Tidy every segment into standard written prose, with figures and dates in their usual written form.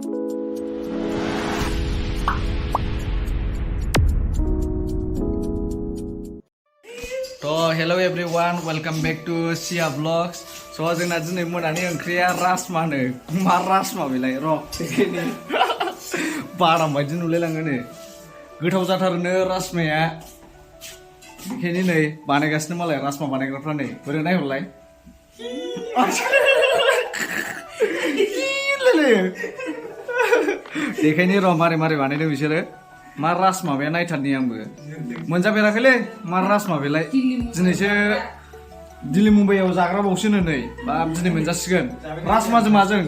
Hello everyone, welcome back to Sia Vlogs. So जोंना दिनै मोनानि ओंख्रिया राजमानो मा राजमा बेलाय र' बेखायनो बाराम बायदि नुलायलाङोनो गोथाव जाथारोनो राजमाया बेखायनो नै बानायगासिनो मालाय राजमा बानायग्राफ्रा नै बोरै नायहरलाय बेखायनो र' मारै मारै बानायदों बिसोरो मा राजमा बे नायथारनि आंबो मोनजाफेराखैलै मा राजमा बेलाय दिनैसो दिल्ली मुम्बाइआव जाग्रा बावसोनो नै बा दिनै मोनजासिगोन राजमाजों माजों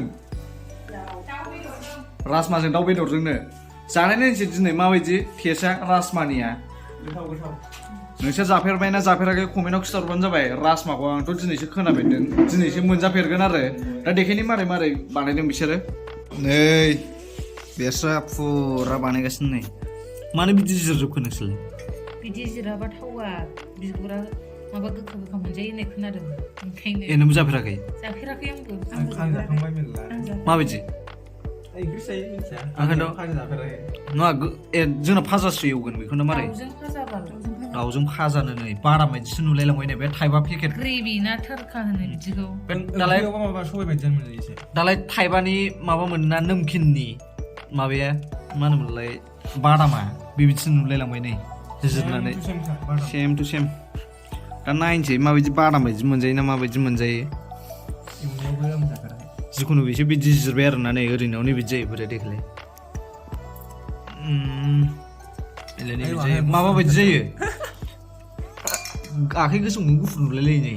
राजमाजों दाउ बेदरजोंनो जानाय नायनोसै दिनै माबायदि टेस्टआ राजमानिया नोंसोर जाफेरबायना जाफेराखै कमेन्टआव खिथाहरबानो जाबाय राजमाखौ आंथ' दिनैसो खोनाफेरदों दिनैसो मोनजाफेरगोन आरो दा देखायनि मारै मारै बानायदों बिसोरो नै बेस्रा फुरा बानायगासिनो नै मानो बिदि जिरजोबखो नोंसोरलाय बिदि जिराबा थावा बिगुरा माबा गोखा गोखा मोनजायो होननाय खोनादों ओंखायनो नोंबो जाफेराखै जाफेराखै आंबो जाखांबाय मेरला माबायदि ओंख्रि जायो मिथिया ओंखायनोथ' फाजा जाफेराखै नङा जोंना फाजासो एवगोन बेखौनो मारै दाउजों फाजानो नै बारा बायदिसो नुलायलांबाय नै बे थाइबा पेकेट ग्रेभि ना थोरखा होनो बिदिखौ दालाय माबा सबाय बायदियानो मोनजायो एसे दालाय थाइबानि माबा मोनोना नमकिननि माबाया मा होनोमोनलाय बादामा बेबायदिसो नुलायलांबाय नै जिरनानै सेम टु सेम दा नायनोसै माबायदि बादाम बायदि मोनजायो ना माबायदि मोनजायो जिखुनु बिसोर बिदि जिरबाय आरो ना नै ओरैनावनो बिदि जायो बोरै देखायलाय माबा बायदि जायो आखाइ गोसोम गुफुर नुलायलायो नै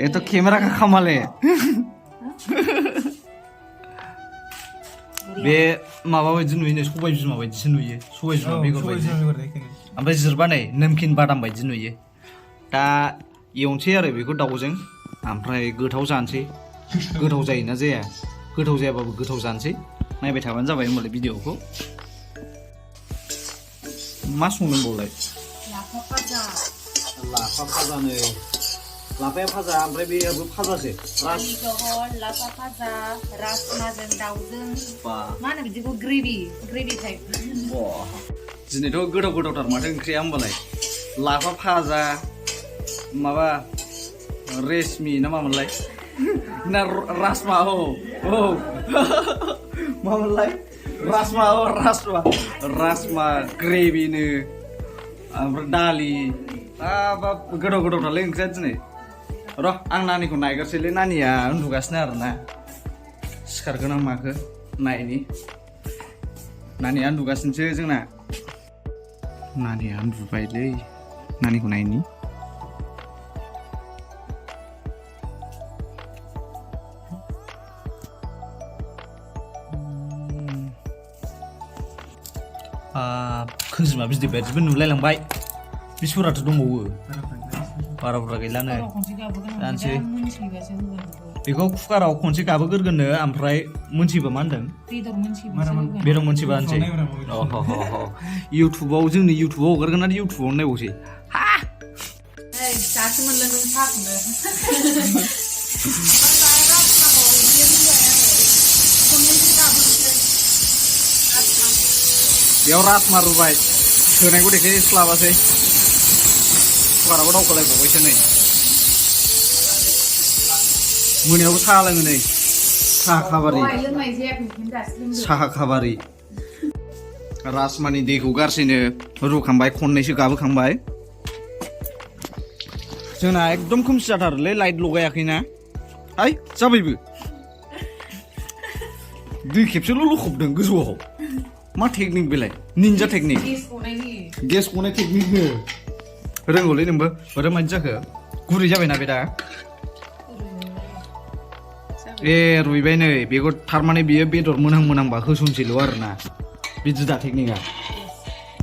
एथ' केमेरा का खामाले बे माबा बायदि नुयो सबाय बिमा बायदिसो नुयो सबाय बिमा बेगर बायदि ओमफ्राय जिरबा नै नमकिन बादाम बायदि नुयो दा एवनोसै आरो बेखौ दाउजों ओमफ्राय गोथाव जानोसै गोथाव जायोना जाया गोथाव जायाबाबो गोथाव जानोसै नायबाय थाबानो जाबाय होमबालाय भिडिअखौ मा संदोंबावलाय लाफा फाजा लाफानो लाफाया फाजा ओमफ्राय बेयाबो फाजासो लाफा फाजा राजमाजों दाउजों मा होनो बिदिखौ ग्रेभि टाइप दिनैथ' गोथाव गोथावथार माथो ओंख्रिया होमबालाय लाफा फाजा माबा रेशमि ना मामोनलाय ना राजमा औ मामोनलाय राजमा ग्रेभिनो ओमफ्राय दालि बाब गोथाव गोथावथारलै ओंख्रिया दिनै र' आं नानिखौ नायगारसैलै नानिया उन्दुगासिनो आरोना सिखारगोन आं माखो नायनि नानिया उन्दुगासिनोसो जोंना नानिया उन्दुबायलै नानिखौ नायनि खोजिमा बिदै बायदिबो नुलायलांबाय बिसराथ' दंबावो बारा बुरजा गैलानो जानोसै बेखौ कुकाराव खनसे गाबहोगोरगोननो ओमफ्राय मोनसैबा मा होनदों बेदर मोनसैबा होनसै इउटुबाव जोंनि इउटुबाव हगारगोन आरो इउटुबाव नायबावसै दासो मोनलों नों साखौनो बेयाव राजमा रुबाय सोनायखौ देखायस्लाबासै कुकाराबो दावखोलायबावबायसो नै मोनायावबो साहा लोङो नै साहा खाबारि राजमानि दैखौ गारसैनो रुखांबाय खननैसो गाबोखांबाय जोंना एकदम खोमसि जाथारोलै लाइट लगायाखैना हाय जाबायबो दै खेबसेल' लखबदों गोजौआव मा टेकनिक बेलाय निन्जा टेकनिक गेस गनाय टेकनिकनो रोंगौलै नोंबो बोरै मादि जाखो गुरै जाबायना बे दा रुइबाय नै बेखौ थारमाने बियो बेदर मोनहांबा होसनसैल' आरोना बिदि दा टेकनिकआ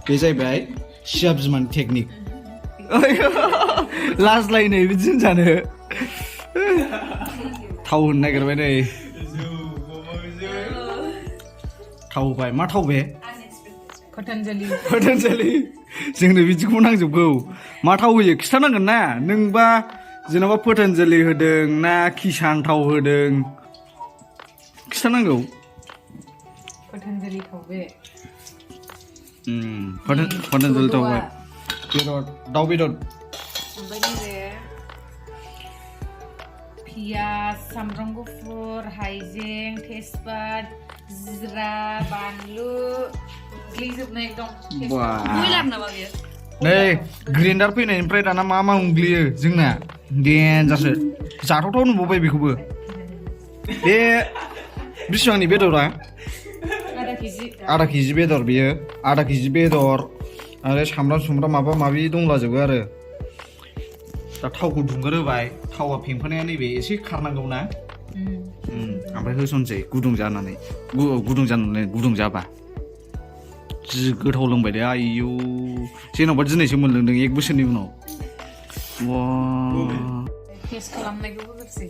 बे जाहैबाय सिया बिमानि टेकनिक लाजलायनै बिदि होनजानो थाव होनो नागिरबाय नै थाव होबाय मा थाव बे पतन्जलि जोंनो बिदिखौ नांजोबगौ मा थाव होयो खिथानांगोन ना नोंबा जेन'बा पतन्जलि होदों ना किसान थाव होदों खिथानांगौ पतन्जलि थाव बे पतन्जलि थाव बेदर दाउ बेदर ओमफ्राय नैबे पियाज सामब्राम गुफुर हाइजें तेजपात जिरा बानलु ग्लिजोबनाय एकदम बयलार नामा बेयो नै ग्रेन्डार फैनायनिफ्राय दाना मा उंग्लियो जोंना देनजारसो जाथावथाव नुबावबाय बेखौबो बे बेसेबांनि बेदरा आधा केजि बेदर बेयो आधा केजि बेदर आरो सामब्राम माबा माबि दंलाजोबो आरो दा थावखौ दुंग्रोबाय थावा फेंफोनाया नैबे एसे खारनांगौ ना ओमफ्राय होसनसै गुदुं जाबा जि गोथाव लोंबाय दे आयौ जेन'बा दिनैसो मोनलोंदों 1 बोसोरनि उनाव टेस्ट खालामनायखौ होग्रोसै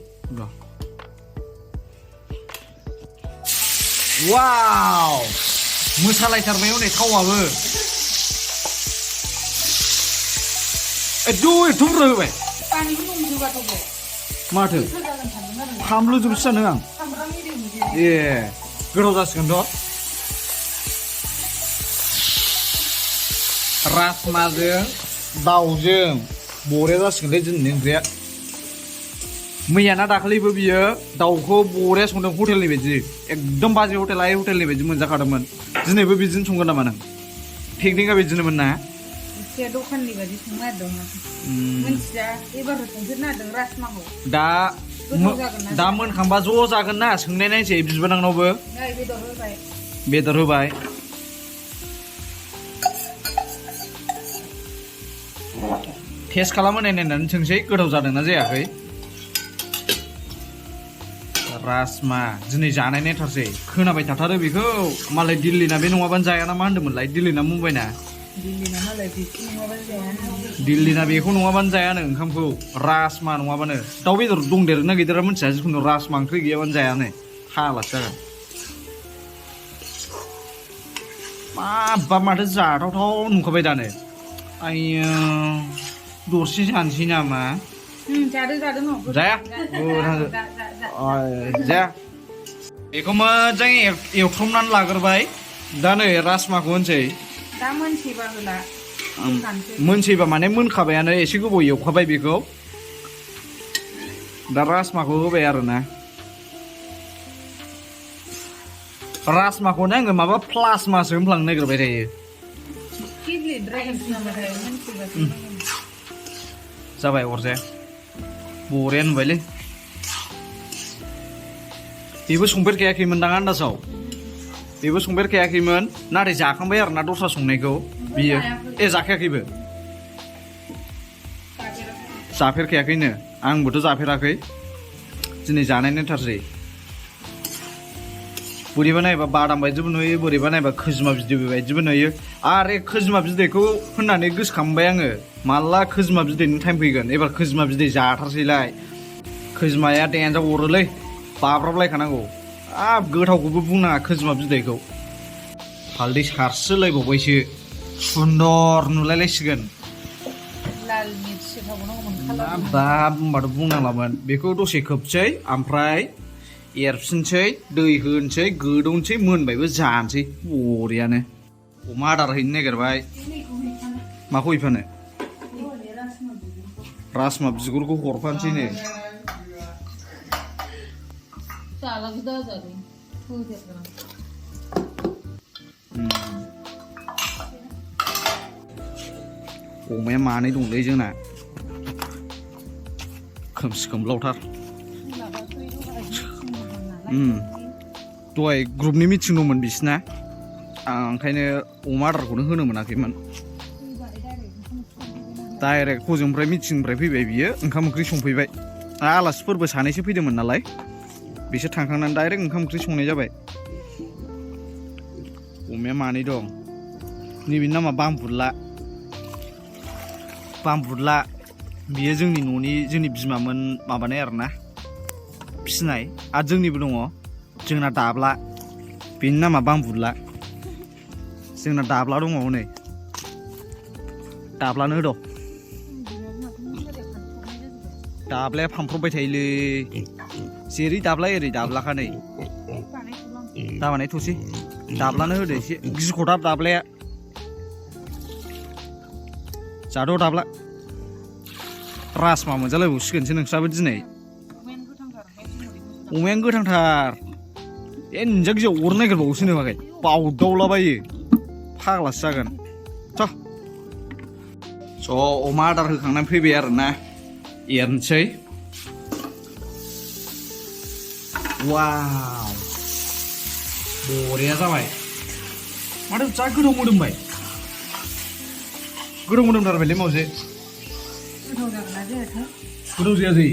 वाव मोसालायथारबाय हनै थावाबो एथ' बुरजा होबाय पानिबो दंजोबाथ' बे माथो फामलु जोबसो सानो आं ए गोथाव जासिगोनथ' राजमाजों दाउजों बरिया जासिगोनलै दिनैनि ओंख्रिया मैयाना दाखालिबो बियो दाउखौ बरिया संदों हटेलनि बायदि एकदम बाजै हटेलनि बायदि मोनजाखादोंमोन दिनैबो बिदिनो संगोन नामा नों टेकनिकआ बिदिनोमोन ना एसे दखाननि बायदि संनो नागिरदोंमोन मिन्थिया एबार संफेरनो नागिरदों राजमाखौ दा मोनखांबा ज' जागोन ना सोंनाय नायसै बिबोनांनावबो बेदर होबाय टेस्ट खालामहोनाय नायनानै सोंसै गोथाव जादोंना जायाखै राजमा दिनै जानाय नायथारसै खोनाबाय थाथारो बेखौ मालाय दिल्लीना बे नङाबानो जायाना मा होनदोंमोनलाय दिल्लीना मुम्बाइना दिल्लीना बेखौ नङाबानो जायानो ओंखामखौ राजमा नङाबानो दाउ बेदर दंदेरो ना गैदेरा मिथिया जिखुनु राजमा ओंख्रि गैयाबानो जायानो हालासो जागोन माथो जाथावथाव नुखाबाय दानो आइयो दरसे जानोसै नामा जाया जाया बेखौ मोजां एवथ्रमनानै लाग्रोबाय दा नै राजमाखौ होनसै दा मोनसैबा होला मोनसैबा माने मोनखाबायानो एसे गोबाव एवखाबाय बेखौ दा राजमाखौ होबाय आरोना राजमाखौनो आङो माबा प्लासमासो होनफ्लांनो नागिरबाय थायो जाबाय अरजाया बरिया नुबायलै बेबो संफेरखायाखैमोनदां आन्दाजाव बेबो संफेरखायाखैमोन नाथाय जाखांबाय आरोना दस्रा संनायखौ बियो जाखायाखैबो जाफेरखायाखैनो आंबोथ' जाफेराखै दिनै जानाय नायथारसै बोरैबा नायबा बादाम बायदिबो नुयो बोरैबा नायबा खोजिमा बिदै बायदिबो नुयो आरो खोजिमा बिदैखौ होननानै गोसोखांबाय आङो माला खोजिमा बिदैनि टाइम फैगोन एबार खोजिमा बिदै जाथारसैलाय खोजिमाया देन्जा अरोलै बाब्राबलायखानांगौ गोथावखौबो बुंनाङा खोजिमा बिदैखौ हालदै सारस्रोलायबावबायसो सुन्दर नुलायलायसिगोन होनबाथ' बुंनांलामोन बेखौ दसे खोबसै ओमफ्राय एरफिनसै दै होनसै गोदौनोसै मोनबायबो जानोसै बरियानो अमा आदार हैनो नागिरबाय माखौ हैफानो राजमा बिगुरखौ हरफानोसै नो अमाया मानै दंलै जोंना खोमसि खोमलावथार दहाय ग्रुपनि मिटिं दंमोन बिसिना आं ओंखायनो अमा आदारखौनो होनो मोनाखैमोन डाइरेक्ट हजोंनिफ्राय मिटिंनिफ्राय फैबाय बियो ओंखाम ओंख्रि संफैबाय आलासिफोरबो सानैसो फैदोंमोन नालाय बिसोर थांखांनानै डाइरेक्ट ओंखाम ओंख्रि संनाय जाबाय अमाया मानै दं नैबेनि नामा बामबुरला बियो जोंनि न'नि जोंनि बिमामोन माबानाय आरोना फिसिनाय आरो जोंनिबो दङ जोंना दाब्ला बेनि नामा बामबुरला जोंना दाब्ला दङ हनै दाब्लानो होद' दाब्लाया फानफ्रबबाय थायोलै जेरै दाब्ला एरै दाब्लाखा नै दा बानायथ'सै दाब्लानो होदो एसे गिख'दाब दाब्लाया जाद' दाब्ला राजमा मोनजालायबावसिगोनसो नोंस्राबो दिनै अमायानो गोथांथार एनजा गियाव अरनो नागिरबावोसो नोमाखै बावदावलाबायो फाग्लासो जागोन स' अमा आदार होखांनानै फैबाय आरोना एरनोसै वाव बरिया जाबाय माथो जा गोथाव मोदोमबाय गोथाव मोदोमथारबायलै मावजि गोथाव जायासै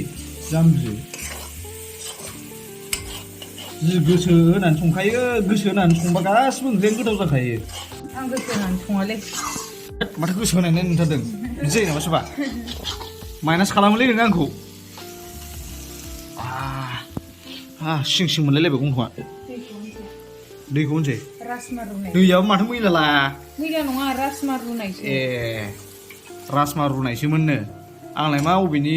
जाम्बि जि गोसो होनानै संखायो गोसो होनानै संबा गासिबो ओंख्रियानो गोथाव जाखायो आं गोसो होनानै सङालै माथो गोसो होनानै नोंथारदों बिदि जायो नामा सोरबा माइनास खालामोलै नोङो आंखौ सिं सिं मोनलायलायबाय गंथ'आ दैखौ होनसै राजमा रुनाय दैयाबो माथो मैला ला मैला नङा राजमा रुनायसो ए राजमा रुनायसोमोननो आंलाय मा अबेनि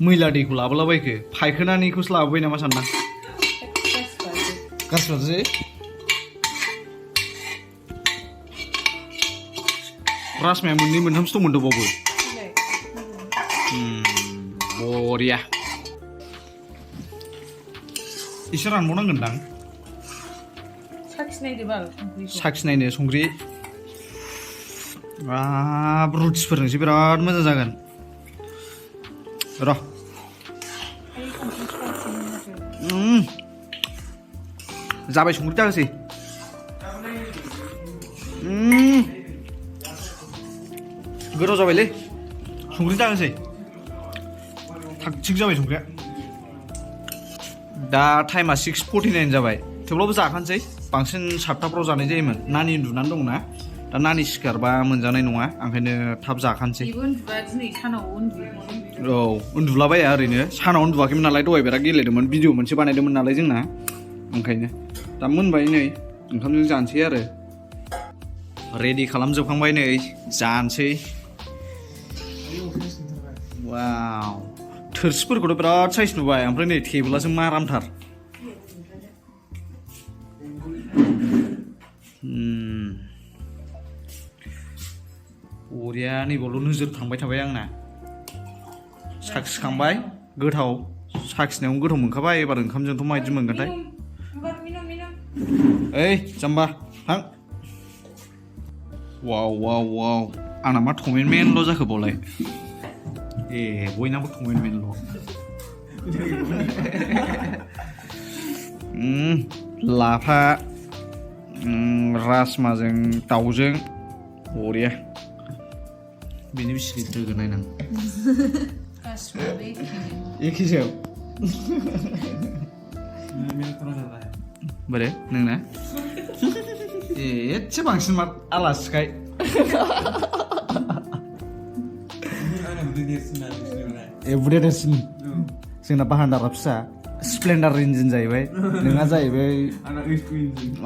मैला दैखौ लाबोलाबायखो फायखोनानिखौसो लाबोबाय नामा सानदां गासिबो राजमाया मोननै मोनथामसो दं मोनदोंबावो बरिया एसे रानबावनांगोनदां साखिनायदो बाल साखिनायनो संख्रि रुटिफोरजोंसो बिराद मोजां जागोन र' जाबाय संख्रि जाहोसै गोथाव जाबायलै संख्रि जाहोसै थाग थिग जाबाय संख्रिया दा टाइमा 6:49 जाबाय थेवब्लाबो जाखानोसै बांसिन 7टाफ्राव जानाय जायोमोन नानि उन्दुनानै दंना दा नानि सिखारबा मोनजानाय नङा ओंखायनो थाब जाखानोसै औ उन्दुलाबाया ओरैनो सानाव उन्दुवाखैमोन नालाय दहाय बिराद गेलेदोंमोन भिडिअ मोनसे बानायदोंमोन नालाय जोंना ओंखायनो दा मोनबाय नै ओंखामजों जानोसै आरो रेडि खालामजोबखांबाय नै जानोसै वाव थोरसिफोरखौथ' बिराद साइज नुबाय ओमफ्राय नै टेबोलासो मारामथार बरिया नैबावल' नोजोर थांबाय थाबाय आंना साखिखांबाय गोथाव साखिनायावनो गोथाव मोनखाबाय एबार ओंखामजोंथ' माबायदि मोनगोनथाय ओइ जाम्बा थां वाव वाव वाव आंना मा टमेन्टमेन्टल' जाखो बावलाय ए बयनाबो टमेन्टमेन्टल' लाफा राजमाजों दाउजों बरिया बेनि बेसे गिदिर होगोन नायनां एखेसो बोरै नोंना एसे बांसिन मा आलासिखाय बुदे देरसिन जोंना बाहान्दारा फिसा स्प्लेन्डार इन्जिन जाहैबाय नोंना जाहैबाय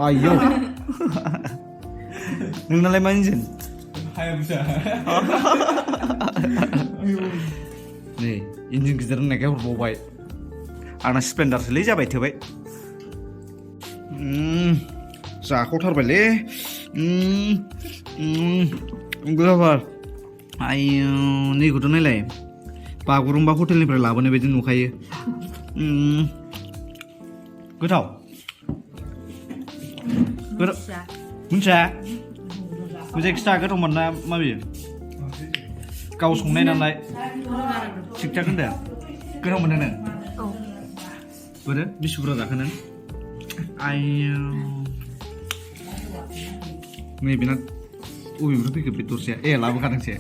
आयौ नोंनालाय मा इन्जिन नै इन्जिन गिदिर होननायखाय हरबावबाय आंना स्प्लेन्डारसोलै जाबाय थोबाय जाखावथारबायलै गोथावथार आयौ नैखौथ' नायलाय बागुरुम्बा हटेलनिफ्राय लाबोनाय बायदि नुखायो गोथाव मिथिया जायखिया गोथाव मोनना मा बेयो गाव संनाय नालाय थिग थाक होनदों गोथाव मोनो नों बोरो बेसे बुरजा जाखो नों आयौ नै बेना अबेनिफ्राय फैखो बे दरसेया ए लाबोखादोंसो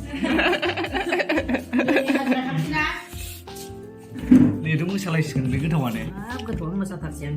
नेथ' मोसालायसिगोन बे गोथावानो गोथाव मोसाथारसै आं